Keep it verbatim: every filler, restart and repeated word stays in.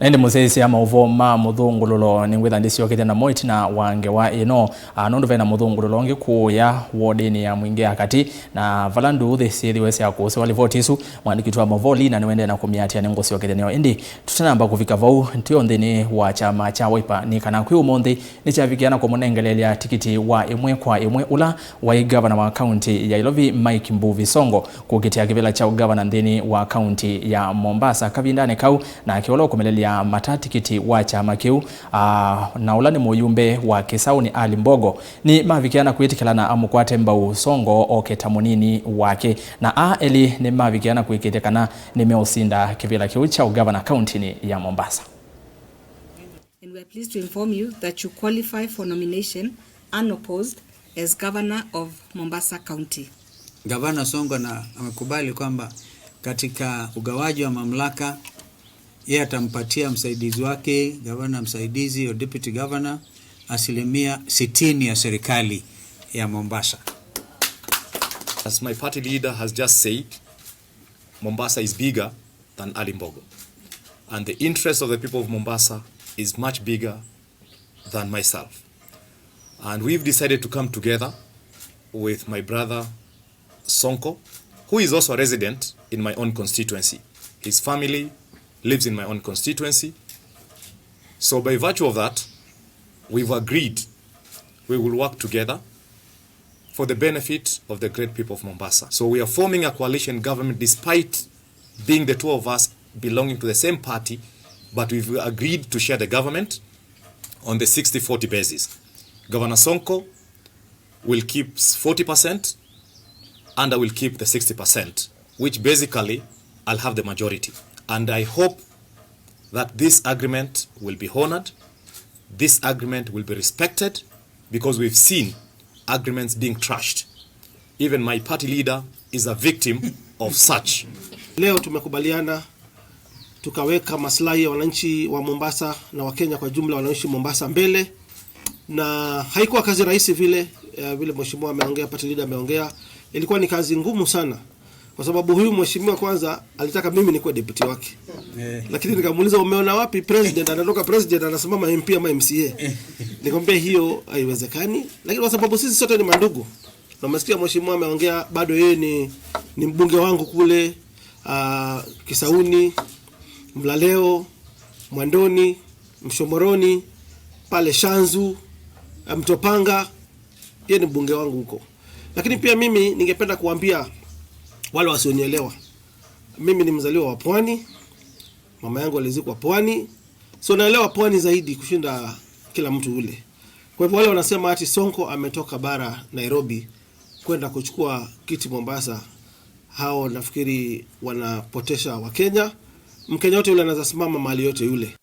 Na ĩndĩ mũsyaĩĩsya maũvoo ma mũthũngũlũlo, nĩngwĩtha ndĩsyokethya namo ĩtina wa ngewa ĩno, a, nũndũ ve na mũthũngũlũlo ũngĩ kũũya wodĩnĩ ya Mwingĩ ya Katĩ, na vala nduuthĩ syĩthĩwe sya kũũsĩwa livoti ĩsu, mwandĩki witũ wa maũvoo Lina nĩwendee na kũmĩatĩĩa. Nĩngũsyokethya nĩyo, ĩndĩ tũtanamba kũvika vau, twĩ o nthĩnĩ wa kyama kya Wiper, nĩ kana kwĩ ũmũnthĩ nĩkyavikĩa na kũmũnengeleelya tikiti wa ĩmwe kwa ĩmwe ũla waĩ ngavana wa kaunti ya Ilovi, Mike Mbuvi Sonko, kũkitĩa kĩvĩla kya ũngavana nthĩnĩ wa kaunti ya Mombasa kavindanĩ kau, nake ũla ũkũmeleelya mata tikiti wa kyama kĩu, a, na ũla nĩ mũyumbe wa Kisauni Ali Mbogo, nĩmavikĩa na kwĩtĩkĩlana amũkwate mbau Sonko oke ta mũnini wake, na aa elĩ nĩmavikĩa na kũĩkĩĩthya kana nĩmeũsinda kĩvĩla kĩu kya ũngavana kauntinĩ ya Mombasa. And we are pleased to inform you that you qualify for nomination unopposed as Governor of Mombasa County. Gavana Sonko na amekubali kwamba katika ugawaji wa mamlaka, yeye atampatia msaidizi wake, gavana msaidizi au deputy governor, asilimia sitini ya serikali ya Mombasa. As my party leader has just said, Mombasa is bigger than Ali Mbogo. And the interest of the people of Mombasa is much bigger than myself. And we've decided to come together with my brother Sonko, who is also a resident in my own constituency. His family lives in my own constituency. So by virtue of that, we've agreed we will work together for the benefit of the great people of Mombasa. So we are forming a coalition government despite being the two of us belonging to the same party, but we've agreed to share the government on the sixty forty basis. Governor Sonko will keep forty percent and I will keep the sixty percent, which basically I'll have the majority. And I hope that this agreement will be honored, this agreement will be respected, because we've seen agreements being trashed. Even my party leader is a victim of such. Leo tumekubaliana, tukaweka maslahi ya wananchi wa Mombasa na Wakenya kwa jumla wanaoishi Mombasa mbele, na haikuwa kazi rahisi vile, eh, vile mheshimiwa ameongea, party leader ameongea. Ilikuwa ni kazi ngumu sana, kwa sababu huyu mheshimiwa kwanza alitaka mimi nikuwe deputy wake. Eh. Lakini nikamuuliza, "Umeona wapi president anatoka, president anasimama M P ama M C A?" Nikamwambia, "Hiyo haiwezekani." Lakini kwa sababu sisi sote ni mandugu, na umesikia mheshimiwa ameongea, bado yeye ni, ni mbunge wangu kule, ah, Kisauni, Mlaleo, Mwandoni, Mshomoroni, pale Shanzu, eh, Mtopanga, yeye ni mbunge wangu huko. Lakini pia mimi ningependa kuambia wale wasionielewa, mimi ni mzaliwa wa Pwani, mama yangu alizikwa Pwani, so naelewa Pwani zaidi kushinda kila mtu ule. Kwa hivyo wale wanasema ati Sonko ametoka bara Nairobi kwenda kuchukua kiti Mombasa, hao nafikiri wanapotosha Wakenya. Mkenya yote yule anaweza simama mahali yote yule.